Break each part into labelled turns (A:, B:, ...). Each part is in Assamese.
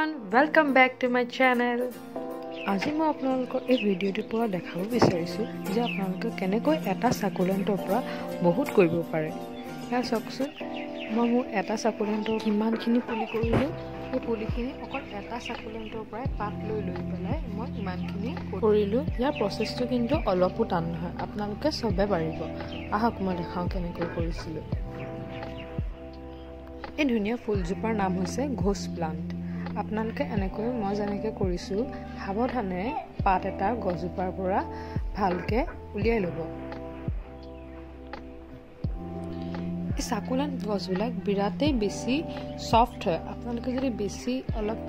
A: Everyone, welcome back to my channel. আজি মই আপোনালোকৰ এই ভিডিঅ'টোৰ পৰা দেখাব বিচাৰিছোঁ যে আপোনালোকে কেনেকৈ এটা চাকুলেণ্টৰ পৰা বহুত কৰিব পাৰে। এয়া চাওকচোন, মই মোৰ এটা চাকুলেণ্টৰ কিমানখিনি পুলি কৰিলোঁ। এই পুলিখিনি অকল এটা চাকুলেণ্টৰ পৰাই পাত লৈ লৈ পেলাই মই ইমানখিনি কৰিলোঁ। ইয়াৰ প্ৰচেছটো কিন্তু অলপো টান নহয়, আপোনালোকে চবে পাৰিব। আহক মই দেখাওঁ কেনেকৈ কৰিছিলোঁ। এই ধুনীয়া ফুলজোপাৰ নাম হৈছে ঘোচ প্লাণ্ট। আপোনালোকে এনেকৈ মই যেনেকৈ কৰিছোঁ সাৱধানে পাত এটা গছজোপাৰ পৰা ভালকৈ উলিয়াই ল'ব। এই চাকুলেণ্ট গছবিলাক বিৰাটেই বেছি ছফ্ট হয়। আপোনালোকে যদি বেছি অলপ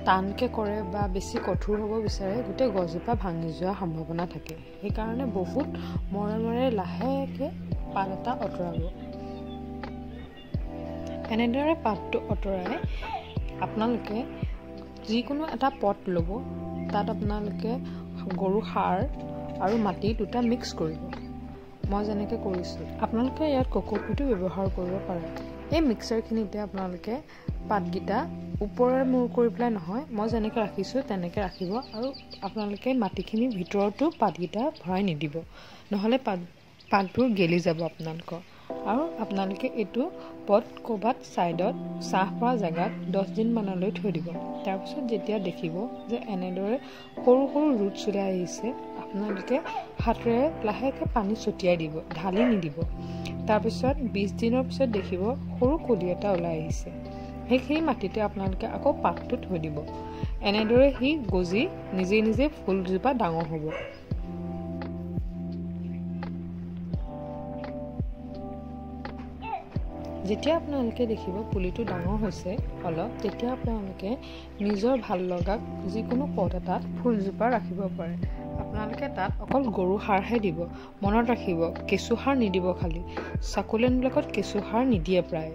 A: টানকৈ কৰে বা বেছি কঠোৰ হ'ব বিচাৰে, গোটেই গছজোপা ভাঙি যোৱাৰ সম্ভাৱনা থাকে। সেইকাৰণে বহুত মৰমেৰে লাহেকৈ পাত এটা আঁতৰাব। এনেদৰে পাতটো আঁতৰাই আপোনালোকে যিকোনো এটা পট ল'ব, তাত আপোনালোকে গৰু সাৰ আৰু মাটি দুটা মিক্স কৰিব। মই যেনেকৈ কৰিছোঁ, আপোনালোকে ইয়াত কক'পিটো ব্যৱহাৰ কৰিব পাৰে। এই মিক্সাৰখিনিতে আপোনালোকে পাতকেইটা ওপৰে মূৰ কৰি পেলাই নহয়, মই যেনেকৈ ৰাখিছোঁ তেনেকৈ ৰাখিব। আৰু আপোনালোকে মাটিখিনিৰ ভিতৰতো পাতকেইটা ভৰাই নিদিব, নহ'লে পাতবোৰ গেলি যাব আপোনালোকৰ। আৰু আপোনালোকে এইটো পট ক'ৰবাত ছাইডত ছাঁ পৰা জেগাত 10 দিনমানলৈ থৈ দিব। তাৰপিছত যেতিয়া দেখিব যে এনেদৰে সৰু সৰু ৰুটছ ওলাই আহিছে, আপোনালোকে হাতেৰে লাহেকৈ পানী ছটিয়াই দিব, ঢালি নিদিব। তাৰপিছত 20 দিনৰ পিছত দেখিব সৰু কলি এটা ওলাই আহিছে। সেইখিনি মাটিতে আপোনালোকে আকৌ পাতটো থৈ দিব। এনেদৰে সি গজি নিজে নিজে ফুলজোপা ডাঙৰ হ'ব। যেতিয়া আপোনালোকে দেখিব পুলিটো ডাঙৰ হৈছে অলপ, তেতিয়া আপোনালোকে নিজৰ ভাল লগা যিকোনো পট এটাত ফুলজোপা ৰাখিব পাৰে। আপোনালোকে তাত অকল গৰু সাৰহে দিব, মনত ৰাখিব কেঁচু সাৰ নিদিব। খালি চাকুলেণ্টবিলাকত কেঁচু সাৰ নিদিয়ে প্ৰায়।